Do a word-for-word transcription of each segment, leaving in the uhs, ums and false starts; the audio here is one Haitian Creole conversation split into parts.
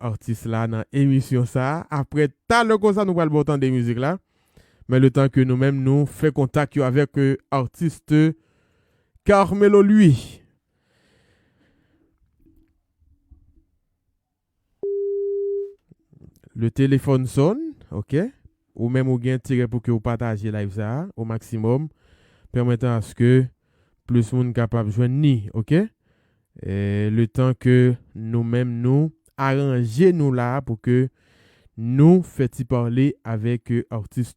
atis la nan emisyon sa a. Apre talè konsa, nou pral ba w tande mizik la. Men letan ke nou menm, nou fè kontak yo avèk, euh, atis Carmelo Louis. Le téléphone sonne, ok. Ou menm ou gen enterè pou ke ou pataje live sa a o maksimòm. Pèmèt aske plis moun kapab jwenn ni, ok. E letan ke nou menm nou aranje nou la pou ke nou fè ti pale avèk, euh, atis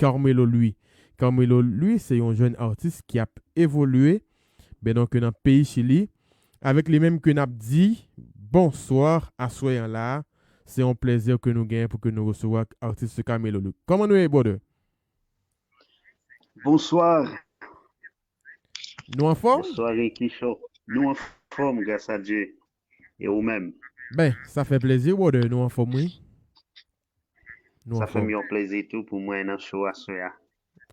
Carmelo Louis. Carmelo Louis se yon jèn atis ki ap evolye. Ben donk nan peyi Chili. Avèk li menm ke n ap di bonswa aswè an la. Se yon plèzi ke nou genyen pou ke nou resevwa atis Carmelo Louis. Kòman nou ye, brother? Bonswa. Nou anfòm? Bonswa, Ricky Show. Nou anfòm, gras a Dye. E ou menm? Ben, sa fè plezi, brother. Nou anfòm, wi. Nou Sa fè anfòm. M yon plezi tou pou mwen nan show aswè a.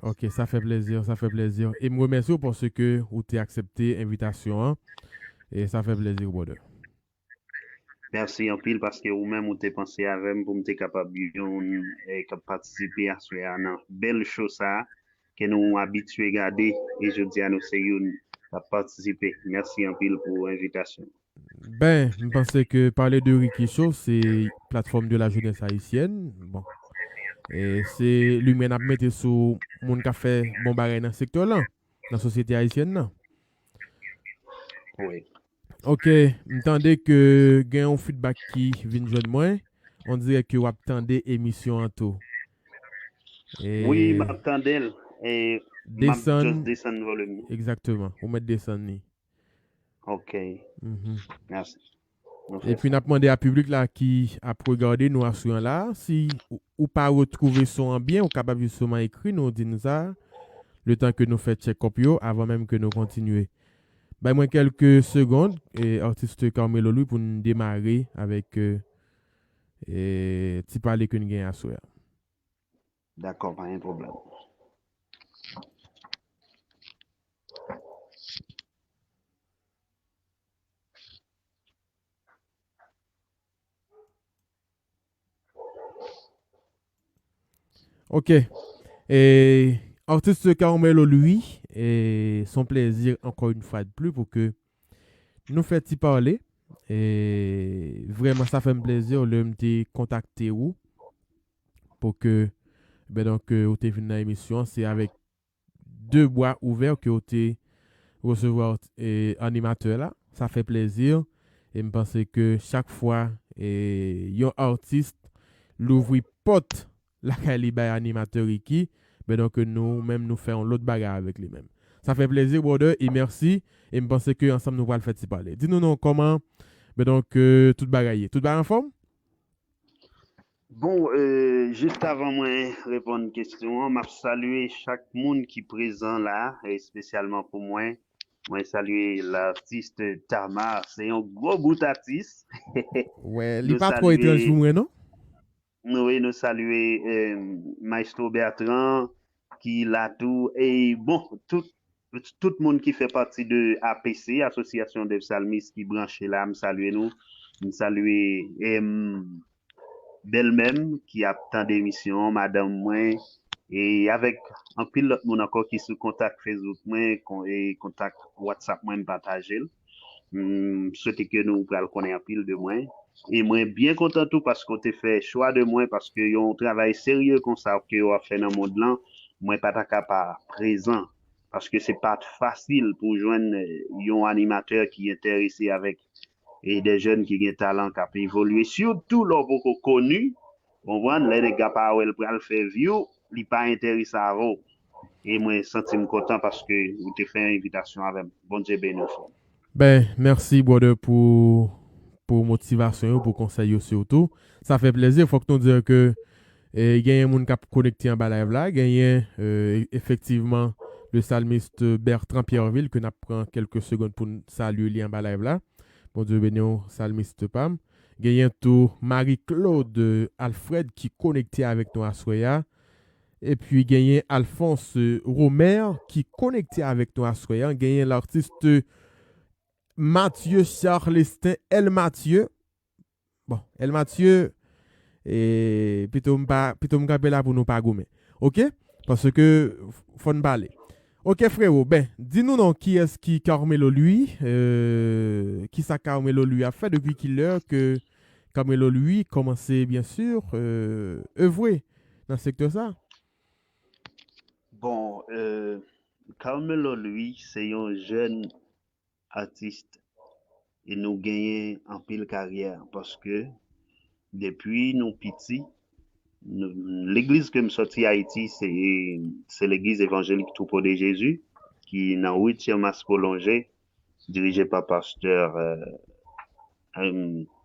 Ok, sa fè plezi, sa fè plezi. E m remèsye w paske ou te aksepte envitasyon an. E sa fè plezi, brother. Mèsi anpil paske ou menm ou te panse avè m pou m te kapab youn, eh, k ap patisipe aswè a nan bèl show sa a ke nou abitye gade, e jodi a nou se youn k ap patisipe. Mèsi anpil pou envitasyon. Ben, m panse ke pale de Ricky Show, se platfòm de la jeunesse haïtienne. Bon. E se limyè n ap mete sou moun k ap fè bon bagay nan sektè lan, nan sosyete ayisyèn nan. Wi. Ok, m tande ke gen yon feedback ki vin jwenn mwen. On dirè ke w ap tande emisyon an tou. E M ap tande l. E m ap desann, just desann volim nan. Egzakteman. Ou mèt desann li. Ok. Mhm. Mèsi. Nou fè Epi sa. N ap mande a piblik la ki ap regade nou aswè an la, si ou, ou pa retwouve son an byen, ou kapab jisteman ekri nou, di nou sa, letan ke nou fè check-up yo, avan menm ke nou kontinye. Bay mwen kèlke segond, e, atis Carmelo Louis, pou n demare avèk, e, e, ti pale ke n gen aswè a. Dakò, pa gen pwoblèm. Ok. E, atis Carmelo Louis, e, se yon plèzi ankò yon fwa de pli pou ke nou fè ti pale. E, vrèman, sa fè m plèzi lè m te kontakte ou pou ke, ben donk, ou te vin nan emisyon an, se avèk de bra ouvè ke w te resevwa, e, animatè la. Sa fè plèzi. E m panse ke chak fwa, e, yon atis louvri pòt lakay li bay animatè Ricky, ben donk nou menm nou fè yon lòt bagay avèk li menm. Sa fè plèzi, brother, e mèsi. E m panse ke ansanm nou pral fè ti pale. Di nou non, kòman, ben donk, tout bagay ye? Tout bagay anfòm? Bon, euh, jis avan mwen reponn kesyon an, m ap salye chak moun ki prezan la, espesyalman pou mwen. Mwen salye latis Tamar, se yon gwo bout atis. Wè, li Nou pa twò etranj salye, pou mwen, non? Nou, wi, nou salye, euh, Maestro Bertrand, ki la tou. E bon, tout, tout moun ki fè pati de A P C, Association des Psalmistes, ki branche la, m salye nou. M salye, em, bèlmè m ki ap tande emisyon an, madanm mwen, e avèk anpil lòt moun ankò ki sou kontak Facebook mwen, kon-, e kontak WhatsApp mwen, m pataje l. M swete ke nou pral konnen anpil de mwen. E mwen byen kontan tou paske w te fè chwa de mwen, paske yon travay serye konsa ke w ap fè nan mond lan, mwen pa ta ka pa prezan. Paske se pa t fasil pou w jwenn, eh, yon animatè ki enterese avèk, eh, de jèn ki gen talan, k ap evolye, sitou lè w poko koni, konprann, lè nèg la pa wè l pral fè view, li pa enterese avè w. E mwen santi m kontan paske ou te fè yon envitasyon avè m. Bondye beni w, frè m. Ben, mèsi, brother, pou, pou motivasyon yo, pou konsèy yo sitou. Sa fè plezi, fòk nou di ke, e, genyen moun k ap konekte anba live la, genyen, e, efektivman, le salmiste Bertrand Pierreville, ke n ap pran kèlke segonn pou n salye li anba live la. Bondye beni w, salmiste pa m. Genyen tou Marie Claude Alfred ki konekte avèk nou aswè a. Epi genyen Alphonse Romer ki konekte avèk nou aswè a. Genyen latis Mathieu Charlestin El Mathieu. Bon, El Mathieu, e, pito m pa, pito m kanpe la pou nou pa goumen. Oke? Paske fò n pale. Oke, frewo, ben, di nou non kiyès ki Carmelo Louis, e, kisa Carmelo Louis ap fè, depi ki lè ke Carmelo Louis kòmanse, byen si, e, evre nan sektè sa? Bon, e, Carmelo Louis se yon jèn atis e nou genyen anpil karyè paske depi nou piti, nou, legliz ke m sòti Ayiti, se, se legliz evanjelik Troupeau de Jésus ki nan Rue Thomas Prolongé, dirije pa pastè, e, e,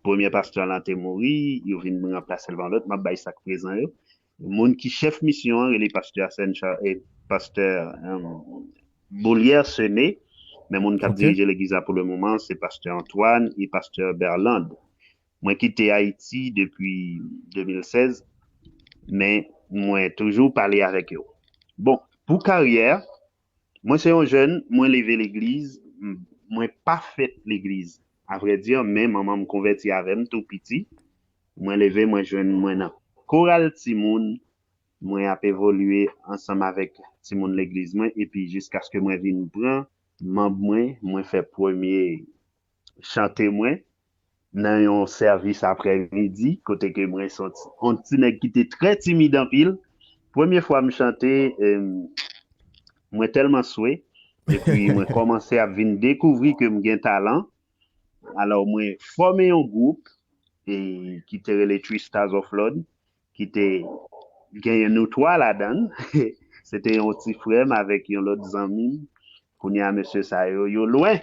premye pastè lan te mouri, yo vin ranplase l pa yon lòt, m ap bay sa k prezan yo. Moun ki chèf misyon an rele pastè Ascension, e pastè, e, Boulière Sené, men moun k ap dirije legliz la pou le moman, se pastè Antoine e pastè Berland. Mwen kite Ayiti depi de mil sèz, men mwen toujou pale avèk yo. Bon, pou karyè, mwen se yon jèn, mwen leve legliz, m- mwen pa fèt legliz. Avrèdi, men manman m konvèti avè m tou piti. Mwen leve, mwen jwenn mwen nan koral timoun, mwen ap evolye ansanm avèk timoun legliz mwen, epi jiskaske mwen vin pran manb mwen, mwen fè premye chante mwen nan yon sèvis aprèmidi, kote ke mwen se yon ti, yon ti nèg ki te trè timid anpil. Premye fwa m chante, e, mwen tèlman swe, epi mwen kòmanse ap vin dekouvri ke m gen talan. Alò, mwen fòme yon gwoup, e, ki te rele Three Stars of Lord, ki te genyen nou twa ladan l. Se te yon ti frè m avèk yon lòt zanmi m. Kounye a, mesye sa yo, yo lwen.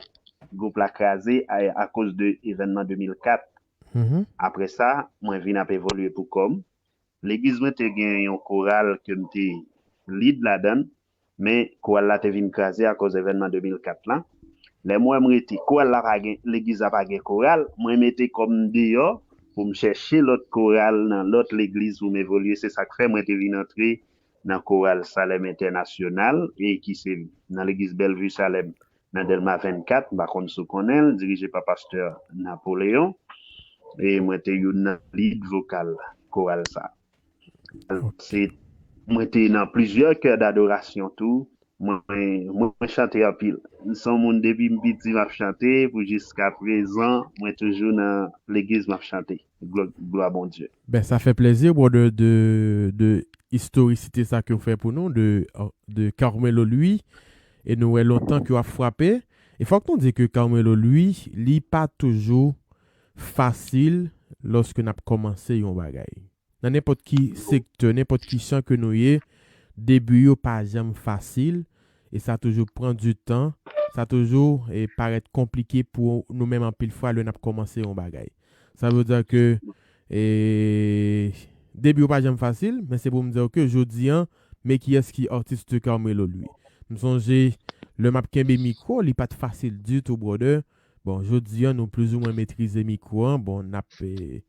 Gwoup la kraze a, akoz de evènman de mil kat. Apre sa, mwen vin ap evolye pou kò m. Legliz mwen te gen yon koral ke m te lead ladan l, men koral la te vin kraze akoz evènman de mil kat la. Lè m wè m rete, koral la pa gen, legliz la pa gen koral, mwen mete kò m deyò pou m chèche lòt koral nan lòt legliz pou m evolye. Se sa k fè mwen te vin antre nan koral Salem Entènasyonal, e ki se nan legliz Bellevue Salem nan Dèlma vennkat, m pa konn si w konnen l, dirije pa pastè Napoleon, e mwen te youn nan lead vokal koral sa. Se, mwen te nan plizyè kè dadorasyon tou, mwen, mwen, mwen chante anpil. M se yon moun depi m piti m ap chante, pou jiska prezan, mwen toujou nan legliz m ap chante. Glwa, glwa Bondye. Ben, sa fè plezi, brother, de, de istorisite sa ke w fè pou nou, de, de Carmelo Louis, e nou wè lontan ke w ap frape. E fòk nou di ke Carmelo Louis, li pa toujou fasil lòske n ap kòmanse yon bagay. Nan nenpòt ki sektè, nenpòt ki chan ke nou ye, debi yo pa janm fasil, e sa toujou pran di tan, sa toujou, e, parèt konplike pou nou menm anpil fwa lè n ap kòmanse yon bagay. Sa vle di ke, e, debi yo pa janm fasil, men se pou m di w ke jodi an, men kiyès ki atis Carmelo Louis. M sonje, lè m ap kenbe mikwo, li pa t fasil ditou, brother. Bon, jodi an, nou plizoumwen metrize mikwo an, bon, n ap, e,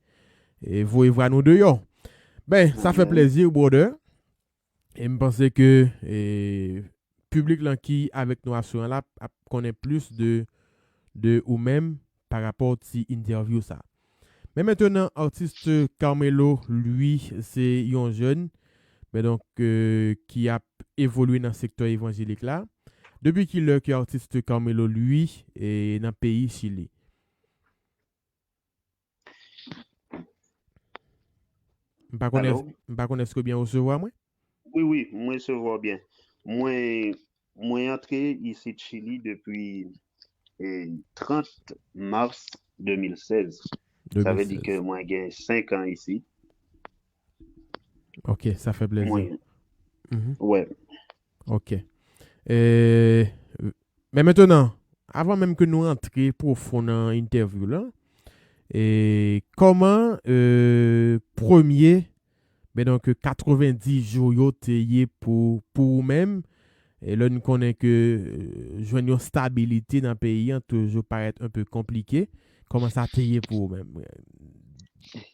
e voye vwa nou deyò. Ben, sa fè plezi, brother. E m panse ke, e, piblik lan ki avèk nou aswè an la ap konnen plis de, de ou menm pa rapò ti entèvyou sa. Men mentnan, atis Carmelo, li, se yon jèn, men donk, e, ki ap evolye nan sektè evanjelik la. Depi ki lè ke atis Carmelo, li, e, nan peyi Chili? M pa konnen, m pa konnen èske w byen resevwa mwen? Wi, wi, m resevwa w byen. Mwen, mwen antre isit Chili depi, e, trant mas de mil sèz. Sa vle di ke mwen gen senk an isit. Ok, sa fè plezi. Wè. Ok. E, men mentnan, avan menm ke nou rantre pwofon nan entèvyou la, e kòman, e, premye, men donk, katrevenndis jou yo te ye pou, pou ou menm? E lè n konnen ke, e, jwenn yon stabilite nan peyi an toujou parèt enpe konplike, kòman sa te ye pou ou menm?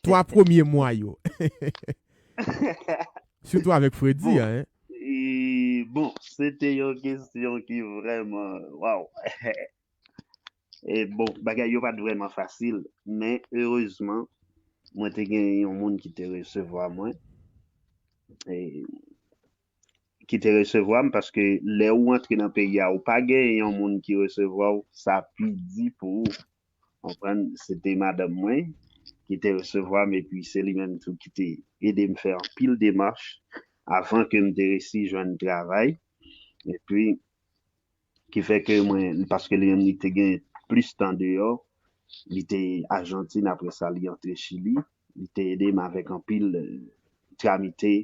Twa premye mwa yo. Sitou avèk Fredi a, en. E, bon, se te yon kesyon ki vrèman, waw. E bon, bagay yo pa t vrèman fasil, men erezman, mwen te gen yon moun ki te resevwa mwen. E, ki te resevwa m, paske lè ou antre nan peyi a, ou pa gen yon moun ki resevwa w, sa pi di pou ou. Konprann, se te madanm mwen ki te resevwa m, epi se li menm tou ki te ede m fè anpil demach avan ke m te resi jwenn travay. Epi, ki fè ke mwen, paske li menm li te gen plis tan deyò, li te Ajantin, apre sa li antre Chili, li te ede m avèk anpil, eh, tramite,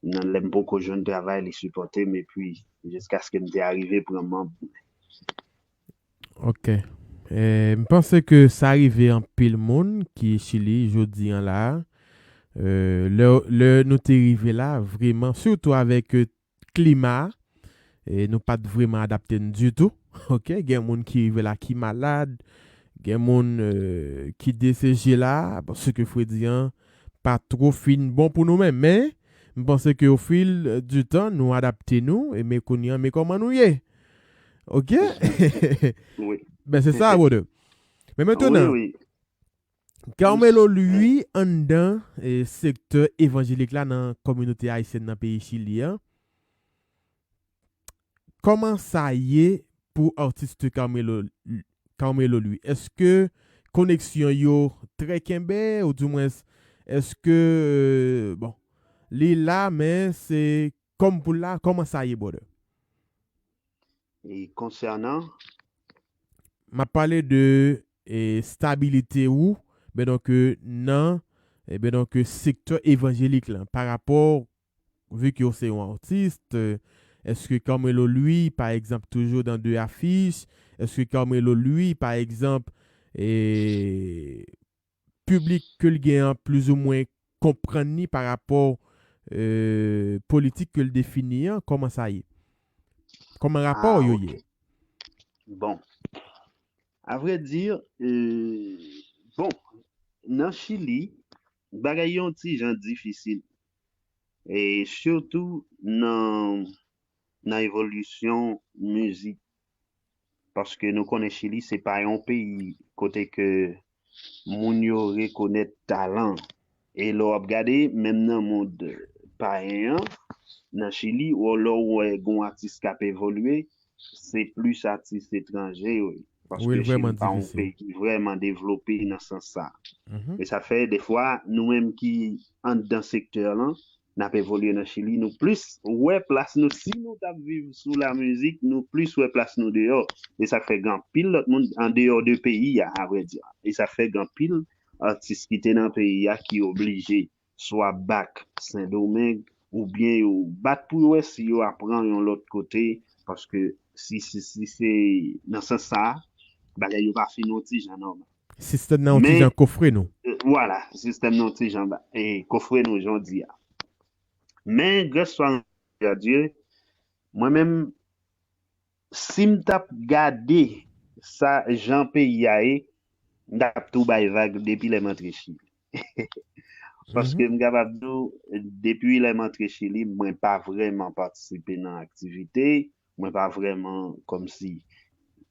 nan lè m poko jwenn travay, li sipòte m, epi jiskaske m te arive pran manm. Ok. Eh, m panse ke sa rive anpil moun ki Chili jodi an la. Eh, lè, lè nou te rive la, vreman, sitou avèk, eh, klima, eh, nou pa t vreman adapte n ditou. Ok, gen moun ki rive la ki malad, gen moun, eh, ki deseje la, paske fredi an pa two fin bon pou nou menm. Men, m panse ke au fil, eh, du temps, nou adapte nou, e men kounye an, men kòman nou ye. Ok? Wi. Ben, se sa, brother. Men Wi, mentnan, wi. Carmelo Louis anndan, eh, sektè evanjelik la nan kominote ayisyèn nan peyi Chili an. Kòman sa ye pou atis Carmelo, Carmelo Louis? Èske koneksyon yo trè kenbe, ou dimwens, èske, eh, bon, li la, men se kòm pou l la, kòman sa ye, brother? E konsènan M ap pale de, eh, stabilite ou, ben donk, eh, nan, eh, ben donk, eh, sektè evanjelik lan, pa rapò, vi ke w se yon atis, eh, èske Carmelo Louis, pa egzanp, toujou nan de afich? Èske Carmelo Louis, pa egzanp, eh, piblik ke l gen an plizoumwen konprann li pa rapò, eh, politik ke l defini an, kòman sa ye? Kòman rapò Ah, yo ok. Ye? Bon. A vrè di, euh, bon, nan Chili, bagay yo yon ti jan difisil. E sitou nan, nan evolisyon mizik. Paske nou konnen Chili se pa yon peyi kote ke moun yo rekonèt talan. E lè w ap gade, menm nan mond payen an, nan Chili, ou lè w wè gon atis k ap evolye, se plis atis etranje yo ye. Paske Chili pa yon peyi ki vrèman devlope nan sans sa. E sa fè, defwa, nou menm ki anndan sektè lan, n ap evolye nan Chili, nou plis wè plas nou. Si nou t ap viv sou lamizik, nou plis wè plas nou deyò. E sa k fè gen anpil lòt moun andeyò de peyi a, a vrè di. E sa k fè gen anpil atis ki te nan peyi a ki oblije swa bak Sendomeng, oubyen yo bat pou yo wè si yo aprann yon lòt kote, paske si, si, si se nan sans sa a, bagay yo pa fin yon ti jan nòmal. Sistèm nan yon ti jan kofre nou. Vwala, sistèm nan yon ti jan ba- e kofre nou, jan w di a. Men, graswa a Dye, mwen menm, si m t ap gade sa jan peyi a ye, m t ap tou bay vag depi lè m antre Chili. Paske m kapab di w, depi lè m antre Chili, mwen pa vrèman patisipe nan aktivite, mwen pa vrèman kòmsi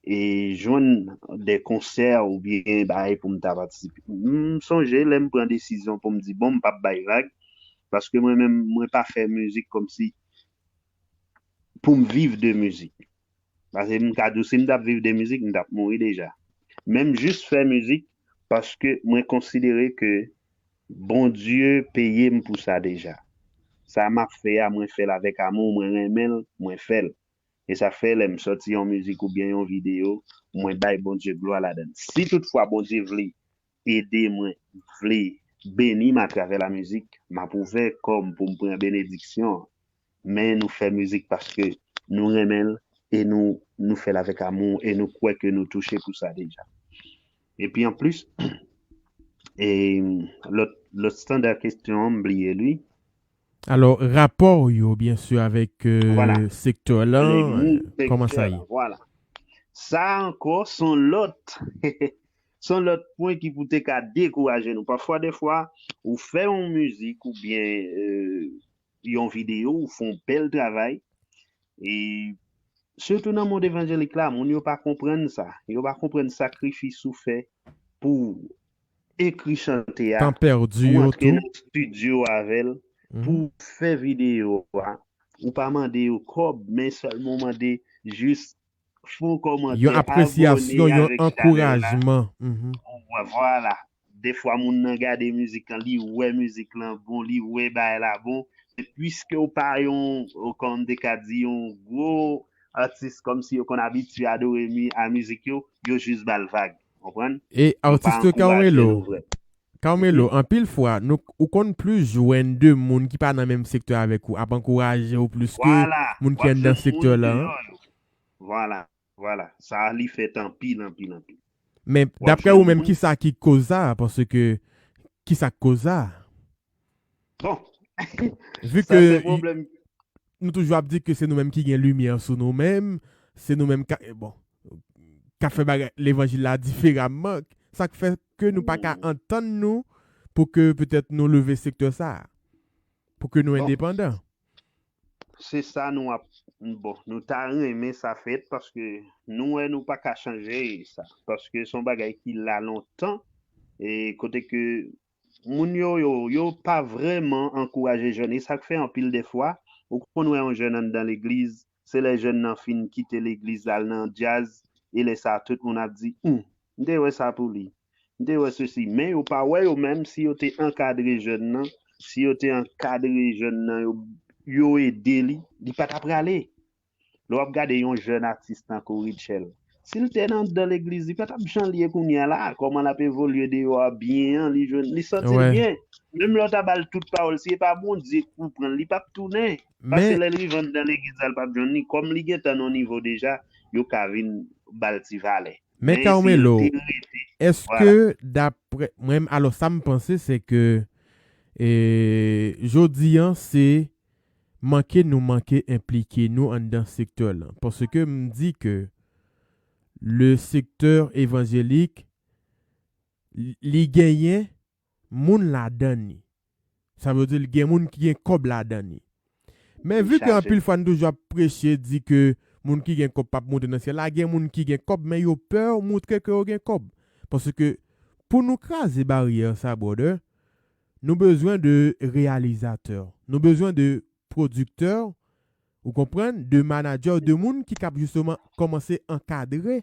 e jwenn de konsè oubyen bagay pou m ta patisipe. M sonje lè m pran desizyon pou m di, bon, m p ap bay vag, paske mwen menm, mwen pa fè mizik kòmsi pou m viv de mizik. Paske m ka di w, si m t ap viv de mizik, m t ap mouri deja. Men m jis fè mizik paske mwen konsidere ke Bondye peye m pou sa deja. Sa m ap fè a, mwen fè l avèk amou, mwen renmen l, mwen fè l. E sa fè lè m sòti yon mizik oubyen yon videyo, mwen bay Bondye glwa ladan l. Si toutfwa Bondye vle ede mwen, vle beni m atravè lamizik, m ap ouvè kò m pou m pran benediksyon an. Men nou fè mizik paske nou renmen l e nou, nou fè l avèk amou e nou kwè ke nou touche pou sa deja. Epi anplis, e lòt, lòt standard question an, m bliye li. Alò, rapò yo, byen si, avèk, euh, sektè lan, kòman sa ye? Vwala. Sa ankò, se yon lòt, se yon lòt pwen ki pou te ka dekouraje nou. Pafwa, defwa, ou fè yon mizik oubyen, euh, yon videyo, ou fè yon bèl travay, e sitou nan mond evanjelik la, moun yo pa konprann sa. Yo pa konprann sakrifis ou fè pou ekri chante a, tan pèdi pou yo antre tou nan estidyo avè l, pou fè videyo a. Ou pa mande yo kòb, men sèlman w mande jis fè yon kòmantè, yon apresyasyon, yon ankourajman. Vwala. Defwa moun nan gade mizik lan, li wè mizik lan bon, li wè bagay la bon. Men piske w pa yon, kòm m te ka di, yon gwo atis, kòmsi yo konn abitye adore mi, a mizik yo, yo jis ba l vag. Konprann? E atis Carmelo, Carmelo, anpil fwa, nou, ou konn plis jwenn de moun ki pa nan menm sektè avèk ou ap ankouraje w plis ke moun ki anndan sektè la. Vwala, vwala. Sa li fèt anpil, anpil, anpil. Men daprè ou menm, kisa ki koz sa? Paske, kisa k koz sa? Bon. Vu ke nou toujou ap di ke se nou menm ki gen limyè sou nou menm, se nou menm ka, bon, ka fè bagay levanjil la diferaman, sa k fè ke nou pa ka antann nou pou ke petèt nou leve sektè sa a, pou ke nou endepandan. Se sa nou ap, bon, nou ta renmen sa fèt paske nou wè nou pa ka chanje sa, paske se yon bagay ki la lontan, e kote ke moun yo, yo, yo pa vrèman ankouraje jèn. E sa k fè anpil de fwa, ou konn wè yon jèn anndan legliz, se lè jèn nan fin kite legliz al nan djaz, e lè sa a tout moun ap di, hum, m te wè sa pou li. M te wè sesi. Men yo pa wè yo menm si yo te ankadre jèn nan, si yo te ankadre jèn nan, yo, yo ede li, li pa ta prale. Lè w ap gade yon jèn atis tankou Rutshelle, si l te nan, anndan legliz, li pa t ap jan l ye kounye a la, kòman l ap evolye deyò a byen an, li jwenn, li santi l byen. Menm lè w ta ba l tout pawòl, si e pa Bondye k pou pran l, li p ap tounen. Paske lè l rive anndan legliz la, l p ap jwenn li. Kòm li gentan nan yon nivo deja, yo ka vin ba l ti valè. Men Carmelo, èske daprè mwen, alò sa m panse se ke, e, jodi an se manke nou manke enplike nou anndan sektè lan. Paske m di ke le sektè evanjelik, li, li genyen moun ladan ni. Sa vle di l gen moun ki gen kòb ladan ni. Men vi ke anpil fwa n toujou ap preche, di ke moun ki gen kòb p ap monte nan syèl la, gen moun ki gen kòb, men yo pè moutre ke yo gen kòb. Paske pou nou kraze baryè sa, brother, nou bezwen de reyalizatè. Nou bezwen de pwodiktè, ou konprann, de manadjè, de moun ki kab jisteman kòmanse ankadre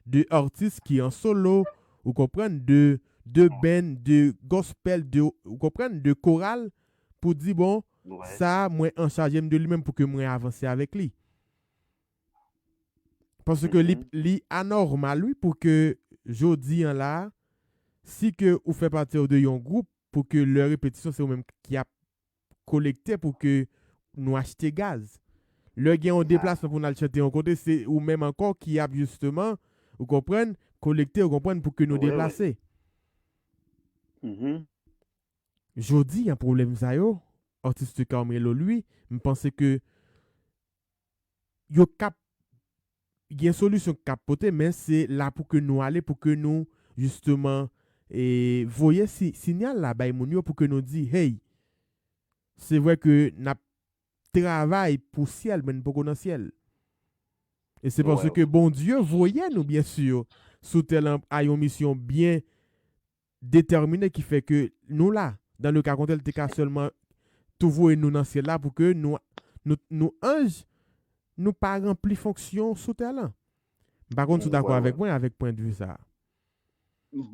de atis ki an solo, ou konprann, de, de band, de gospel, de, ou konprann, de koral, pou di, bon, sa, mwen anchaje m de li menm pou ke mwen avanse avèk li. Paske li, li anòmal, wi, pou ke jodi an la, si ke ou fè pati de yon gwoup, pou ke lè repetisyon, se ou menm ki ap kolekte pou ke nou achte gaz. Lè gen yon deplasman pou n al chante yon kote, se ou menm ankò ki ap jisteman, ou konprann, kolekte, ou konprann, pou ke nou deplase. Jodi an, pwoblèm sa yo, atis Carmelo, lui, m panse ke yo kab gen solisyon k ap pote, men se la pou ke nou ale, pou ke nou, jisteman, e, voye si, siyal la bay moun yo, pou ke nou di, hey, se vre ke n ap travay pou syèl, men n poko nan syèl. E se paske Bondye voye nou, byen si, sou tè lan a yon misyon byen detèmine ki fè ke nou la. Dan le ka kontrè, li te ka sèlman tou voye nou nan syèl la pou ke nou, nou, nou anj, nou pa ranpli fonksyon sou tè lan. M pa konn si w dakò avèk mwen, avèk pwendvi sa a.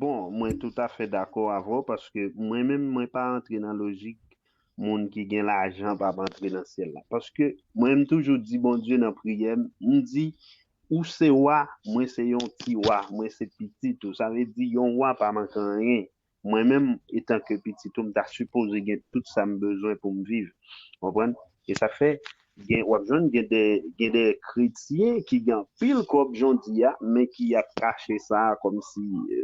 Bon, mwen toutafè dakò avè w, paske mwen menm, mwen pa antre nan lojik moun ki gen lajan p ap antre nan syèl la. Paske mwen, m toujou di Bondye nan priyè m, m di, ou se wa, mwen se yon ti wa, mwen se pitit ou. Sa vle di, yon wa pa manke anyen. Mwen menm, etanke pitit ou, m ta sipoze gen tout sa m bezwen pou m viv. Konprann? E sa k fè, gen, w ap jwenn gen de, gen de kretyen ki gen anpil kòb jodi a, men ki ap kache sa kòmsi, e,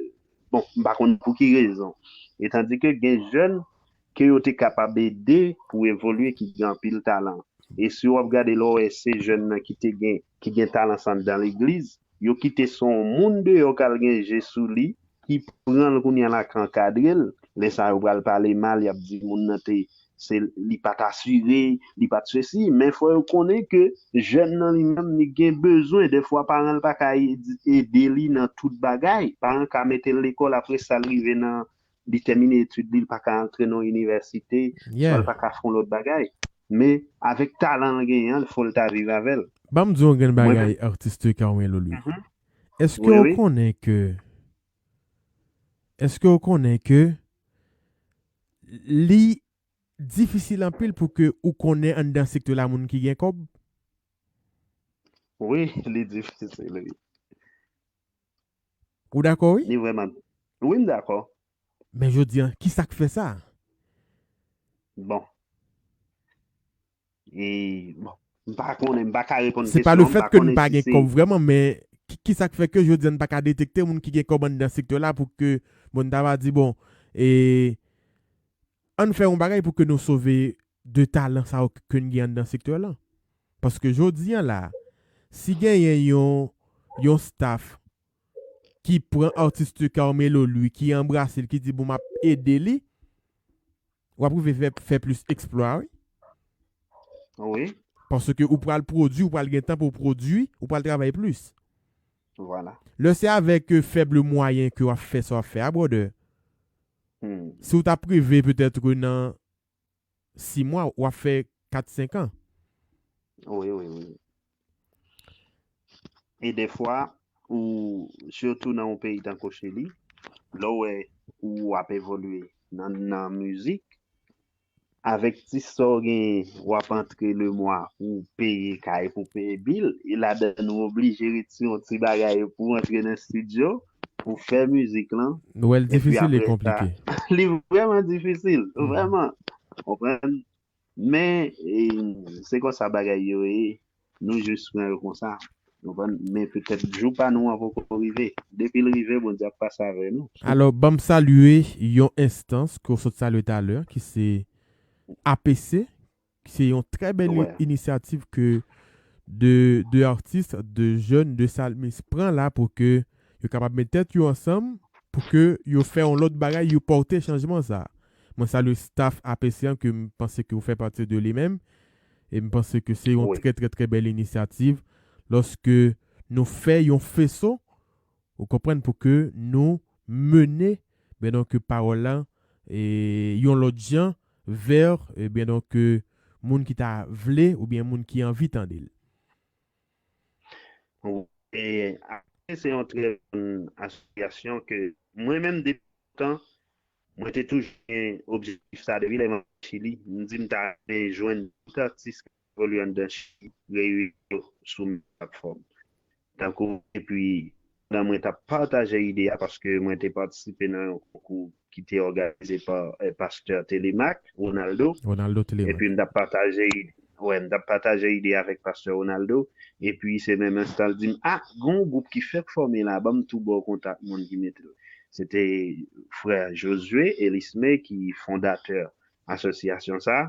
bon, m pa konn pou ki rezon. E tandike gen jèn ke yo te kapab ede pou evolye ki gen anpil talan. E si w ap gade lè w wè se jèn nan ki te gen, ki gen talan sa anndan legliz, yo kite se yon moun deyò k al gen je sou li, ki pran l kounye a la, k ankadre l. Lè sa yo pral pale mal, y ap di moun nan te, se, li pa t asire, li pa t sesi. Men fò yo konnen ke jèn nan li menm, li gen bezwen. Dèfwa, paran l pa ka ed-, ede li nan tout bagay. Paran ka mete l lekòl, apre sa, l rive nan, li tèmine etid li, li pa ka antre nan yon inivèsite, swa li pa ka fè yon lòt bagay. Men, avèk talan l genyen an, fò l ta viv avè l. Ban m di yon grenn bagay, atis Carmelo Louis. Èske w konnen ke, èske w konnen ke li difisil anpil pou ke ou konnen anndan sektè la moun ki gen kòb? Wi, li difisil, wi. Ou dakò, wi? Li vrèman. Wi, m dakò. Men jodi an, ki sa k fè sa? Bon. E, bon, m pa konnen, m pa ka reponn Se pa le fèt ke n pa gen kòb vrèman, men ki, ki sa k fè ke jodi an n pa ka detekte moun ki gen kòb anndan sektè la pou ke, bon, n ta va di, bon, e, ann fè yon bagay pou ke nou sove de talan sa yo ke n gen anndan sektè la. Paske jodi an la, si genyen yon, yon staff ki pran atis Carmelo Louis, ki anbrase l, ki di, bon, m ap ede li, w ap rive fè, fè plis eksplwa, wi. Wi. Paske ou pral pwodui, ou pral gen tan pou w pwodui, ou pral travay plis. Vwala. Lè se avèk euh, fèb mwayen ke w ap fè sa w ap fè a, brother. Hmm. Si w t ap rive petèt nan sis mwa, w ap fè kat, senk an. Wi, wi, wi. E defwa, ou, sitou nan yon peyi tankou Chili, lè w wè ou ap evolye nan, nan mizik, avèk ti sa w genyen, w ap antre lemwa pou w peye kay, pou w peye bil, e ladan ou oblije retire yon ti bagay pou w antre nan estidyo, pou w fè mizik lan. Nou wè l difisil e konplike. Li vrèman difisil, vrèman. Konprann? Men, e, se konsa bagay yo ye, nou jis pran yo konsa. Konprann? Men petèt jou pa nou an poko rive. Depi l rive, Bondye ap pase avè nou. Alò, ban m salye yon enstans ke w sot salye talè, ki se A P C, ki se yon trè bèl inisyativ ke de, de atis, de jèn, de salmis pran la pou ke yo kapab met tèt yo ansanm, pou ke yo fè yon lòt bagay, yo pòte chanjman sa. Mwen salye staff A P C an ke m panse ke w fè pati de li menm, e m panse ke se yon trè, trè, trè bèl inisyativ lòske nou fè yon feso, ou konprann, pou ke nou mennen, ben donk, pawòl la, e yon lòt jan, vè, e ben donk, moun ki ta vle, oubyen moun ki anvi tande l. E, se yon trè bon asosyasyon ke mwen menm depi lontan, mwen te toujou gen objektif sa depi lè m ap Chili. M di m ta renmen jwenn tout atis ki evolye anndan Chili, reyini yo sou menm platfòm. Tankou, epi, pandan mwen t ap pataje ide a, paske mwen te patisipe nan yon konkou ki te òganize pa, eh, pastè Telemaque, Ronaldo. Ronaldo Telemaque. Epi m t ap pataje ide, wè, m t ap pataje ide avèk pastè Ronaldo. Epi se menm enstans l di m, a, gen yon gwoup ki fèk fòme la, ban m tou ba w kontak moun ki mete l. Se te frè Josué Elisme ki fondatè asosyasyon sa.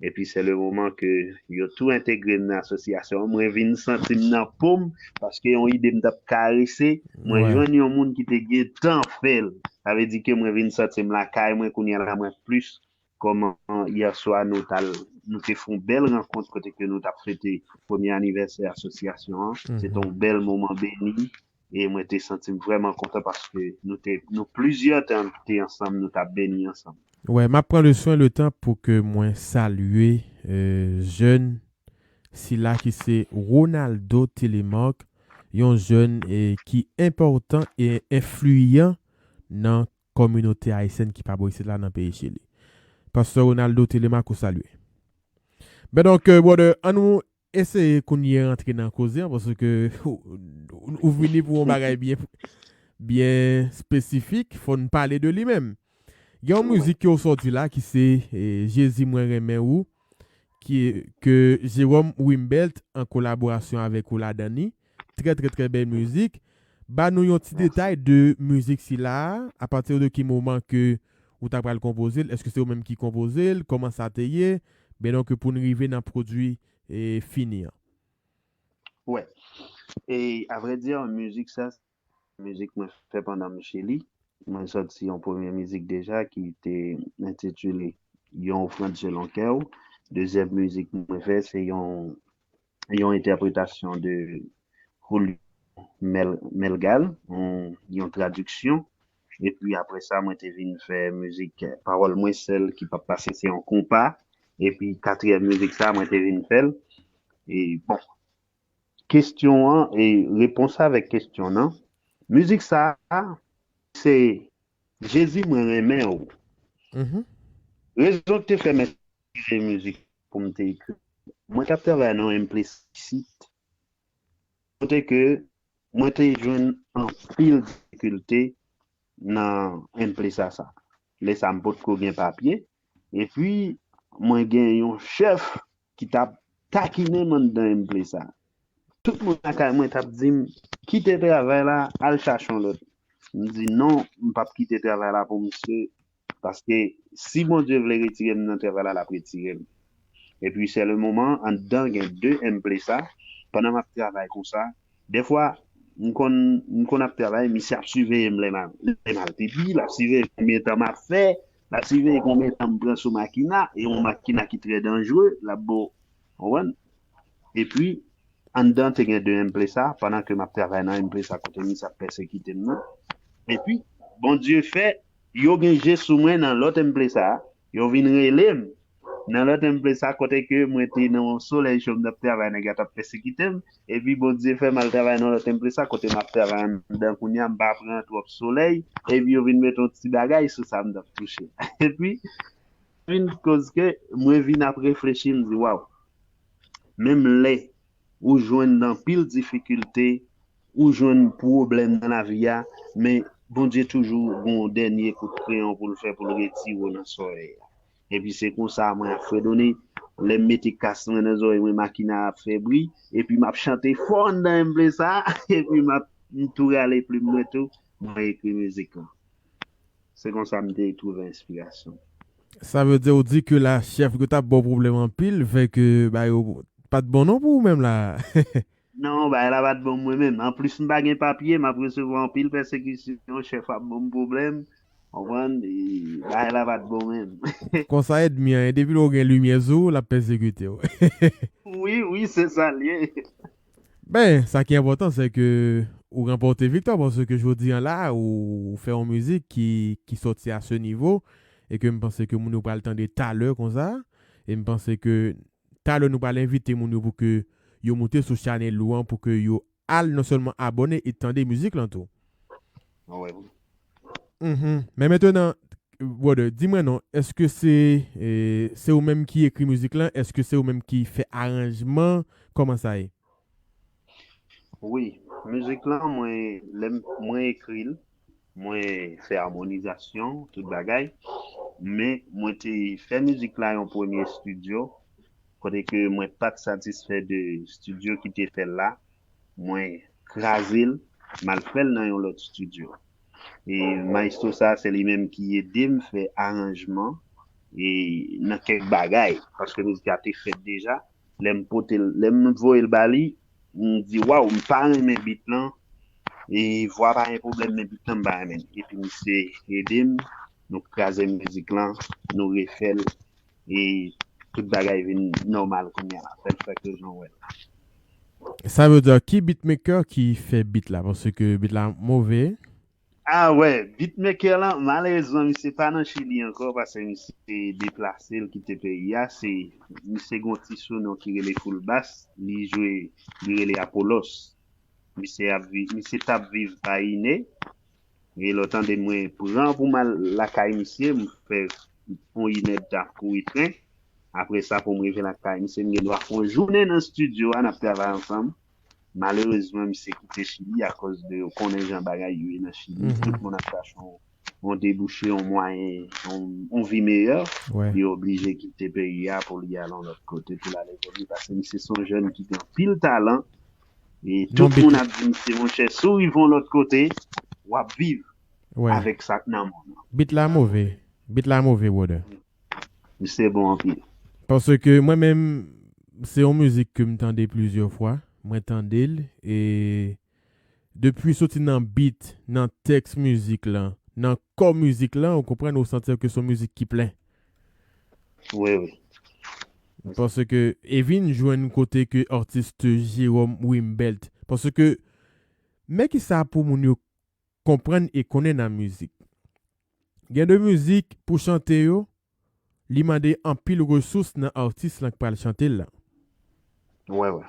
Epi se le moman ke yo tou entegre m nan asosyasyon an. Mwen vin santi m nan po m, paske yon ide m t ap karese, mwen jwenn yon moun ki te gentan fè l. Sa vle di ke mwen vin santi m lakay mwen kounye a la, mwen plis kòman yè swa nou t al, nou te fè yon bèl rankont kote ke nou t ap fete premye anivèsè asosyasyon an. Se te yon bèl moman beni. E mwen te santi m vrèman kontan paske nou te, nou plizyè tan te ansanm, nou t ap beni ansanm. Wè, m ap pran le swen, le tan pou ke mwen salye, euh, jèn sila ki se Ronaldo Télémarque, yon jèn, eh, ki enpòtan e enfliyan nan kominote ayisyèn ki pa bò isit la nan peyi Chili. Pastè Ronaldo Télémarque, ou salye. Ben donk, euh, brother, an nou eseye kounye a rantre nan koze an, paske ou, ou vini pou yon bagay byen, byen espesifik, fò n pale de li menm. Gen yon mizik ke w sòti la ki se, eh, Jezi mwen renmen ou, ki, ke Jérôme Wimbelt an kolaborasyon avèk ou ladan li. Trè, trè, trè bèl mizik. Ba nou yon ti detay de mizik sila a, apati de ki moman ke ou ta pral konpoze l, èske se ou menm ki konpoze l, kòman sa te ye, ben donk pou n rive nan pwodui, eh, fini an. Wè. E, a vrè di, mizik sa, mizik mwen fè pandan m Chili. Mwen sòti yon premye mizik deja ki te entitile Yon ofrann selon kè w. Dezyèm mizik mwen fè, se yon, yon entèpretasyon de Julio Mel-, Melgal, yon, yon tradiksyon Epi apre sa, mwen te vin fè mizik, eh, Pawòl Mwen Sèl ki p ap pase, se yon konpa. Epi katriyèm mizik sa, mwen te vin fè l. E bon, kesyon an, e repons avèk kesyon nan. Mizik sa, se Jezi, mwen renmen w. Mhm. Rezon ki te fè m enspire mizik pou m te ekri. Mwen t ap travay nan yon M P C sit. Kote ke mwen te jwenn anpil difikilte nan M P C sa. Lè sa m potko gen papye. Epi, mwen gen yon chèf ki t ap takinen m anndan M P C sa. Tout moun lakay mwen t ap di m, "Kite travay la, al chache yon lòt." M di, "Non, m p ap kite travay la pou misye, paske si Bondye vle retire m nan travay la, l ap retire m." Epi, se le moman, anndan gen de M P C sa, pandan m ap travay konsa, dèfwa, m konn, m konn ap travay, misye ap siveye m lè m al, lè m al pipi, l ap siveye konbyen tan m ap fè, l ap siveye konbyen tan m pran sou makina, e yon makina ki trè danjere, l ap bo, konprann? Epi, anndan te gen de M P C sa, pandan ke m ap travay nan M P C sa kote misye ap pèsekite m nan. Epi, Bondye fè, yo gen je sou mwen nan lòt M P C sa, yo vin rele m nan lòt M P C sa kote ke mwen te nan yon solèy cho, m t ap travay, nèg la t ap pèsekite m. Epi Bondye fè m al travay nan lòt M P C sa kote m ap travay anndan kounye a, m pa pran twòp solèy. Epi yo vin mete yon ti bagay sou sa m t ap touche. Epi, vin koz ke mwen vin ap reflechi, m di, "Waw, menm lè ou jwenn anpil difikilte, ou jwenn pwoblèm nan lavi a, men Bondye toujou gen yon dènye kout kreyon pou l fè pou l retire w nan sòlèy la." Epi se konsa mwen ap fredone, lè m mete kas mwen nan zòrèy mwen, makina ap fè bri, epi m ap chante fò anndan M P C sa, epi m ap, m tou rale plim mwen tou, mwen ekri mizik lan. Se konsa m te twouve enspirasyon. Sa vle di ou di ke la chèf yo t ap ba w pwoblèm anpil, fè ke ba yo pa t bon non pou ou menm la. Non, bagay la pa t bon mwen menm. Anplis, m pa gen papye, m ap resevwa anpil pèsekisyon, chèf ap ban m pwoblèm. Konprann? E bagay la pa t bon menm. Konsa ènmi an ye, depi lè w gen limyè sou ou, l ap pèsekite w. Wi, wi, se sa l ye. Ben, sa ki enpòtan, se ke ou ranpòte viktwa, paske jodi an la, ou, ou fè yon mizik ki, ki sòti a se nivo, e ke m panse ke moun yo pral tande talè konsa, e m panse ke talè nou pral envite moun yo pou ke yo moute sou chanèl ou an, pou ke yo al non sèlman abòne e tande mizik lan tou. Wi. Mhm. Men mentnan, brother, di mwen non, èske se, eh, se ou menm ki ekri mizik lan? Èske se ou menm ki fè aranjman? Kòman sa ye? Wi, mizik lan, mwen, lè m, mwen ekri l, mwen fè amonizasyon, tout bagay. Men, mwen te fè mizik la yon premye estidyo, kote ke mwen pa t satisfè de estidyo ki te fè l la. Mwen kraze l, m al fè l nan yon lòt estidyo. E maestro sa, se li menm ki ede m fè aranjman e nan kèk bagay, paske mizik la te fèt deja. Lè m pote l, lè m voye l ba li, m di, "Waw, m pa renmen beat lan." E vwa pa gen pwoblèm, men beat lan m pa renmen l. Epi misye ede m, nou kraze mizik lan, nou refè l, e tout bagay vin nòmal kounye a. Fè l fè ke jan w wè l la. Sa vle di ki beatmaker ki fè beat la? Paske beat la move. Ah wè, beatmaker lan, malerezman, misye pa nan Chili ankò, paske misye deplase, l kite peyi a. Se, misye gon ti sounon ki rele Full Bass, li jwe, li rele Apolos. Misye ap vi-, misye t ap viv Payine. E lè w tande mwen pran pou m al lakay misye, m fè yon inèdtan ap kouri tren. Apre sa, pou m rive lakay misye, m gen dwa fè yon jounen nan estidyo a, n ap travay ansanm. Malerezman, misye kite Chili akoz de, ou konnen jan bagay yo ye nan Chili. Mhm. Tout moun ap chache yon, yon debouche, yon mwayen, yon, yon vi meyè. Wè. Li oblije kite peyi a pou li al yon lòt kote, pou l al evolye. Paske misye se yon jèn ki gen anpil talan. E tout moun ap di misye, monchè, si w rive yon lòt kote, w ap viv avèk sa k nan men w. Beat la move. Beat la move, brother. Misye bon anpil. Paske mwen menm, se yon mizik ke m tande plizyè fwa. Mwen tande l, e depi soti nan beat, nan tèks mizik lan, nan kò mizik lan, ou konprann, ou santi ke se yon mizik ki plen. Wi, wi. Paske e vin jwenn kote ke atis Jérôme Wimbelt. Paske, men kisa pou moun yo konprann e konnen nan mizik. gen de mizik pou chante yo, li mande anpil resous nan atis lan k pral chante l lan. Wè, wè.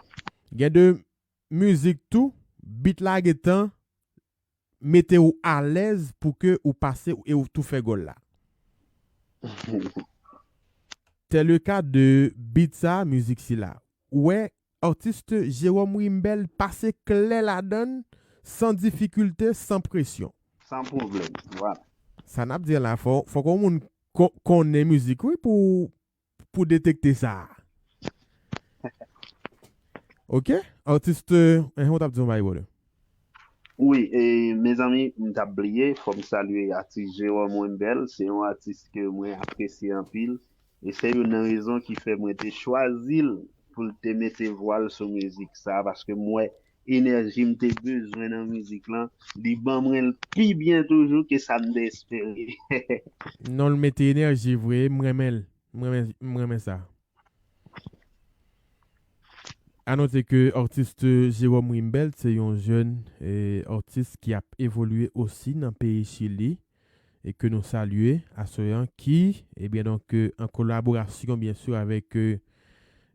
Gen de mizik tou, bit la gentan mete w alèz pou ke ou pase e ou tou fè gòl la. C'est le cas de bit sa, mizik sila. Ou wè, atis Jérôme Rimbel pase klè ladann, san difikilte, san presyon. San pwoblèm, vwala. Sa n ap di la, fò, fò ke yon moun ko- konnen mizik, wi, pou, pou detekte sa. Ok? Atis, eh, ou t ap di yon bagay, brother. Wi, e, mezanmi, m t ap bliye, fò m salye atis Jérôme Rimbel, se yon atis ke mwen apresye anpil, e se youn nan rezon ki fè mwen te chwazi l pou l te mete vwa l sou mizik sa, paske m wè enèji m te bezwen nan mizik lan, li ban mwen l pi byen toujou ke sa m te espere. Non, l mete enèji vre, m renmen l. M renmen, m renmen sa. A note ke atis Jérôme Rimbel se yon jèn eh, atis ki ap evolye osi nan peyi Chili e ke nou salye aswè an ki, ebyen donk, eh, an kolaborasyon, byen si, avèk, eh,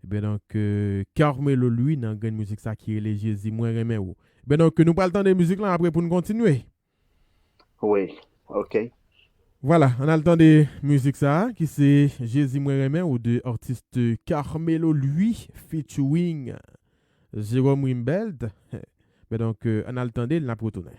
ebyen donk, eh, Carmelo Louis nan grenn mizik sa ki rele Jezi, mwen renmen ou. Ebyen donk, nou pral tande mizik lan apre pou n kontinye. Wi, ok. Vwala, ann al tande mizik sa a, ki se Jezi mwen renmen ou de atis Carmelo Louis featuring Jérôme Rimbel. Ebyen donk, eh, ann al tande l, n ap retounen.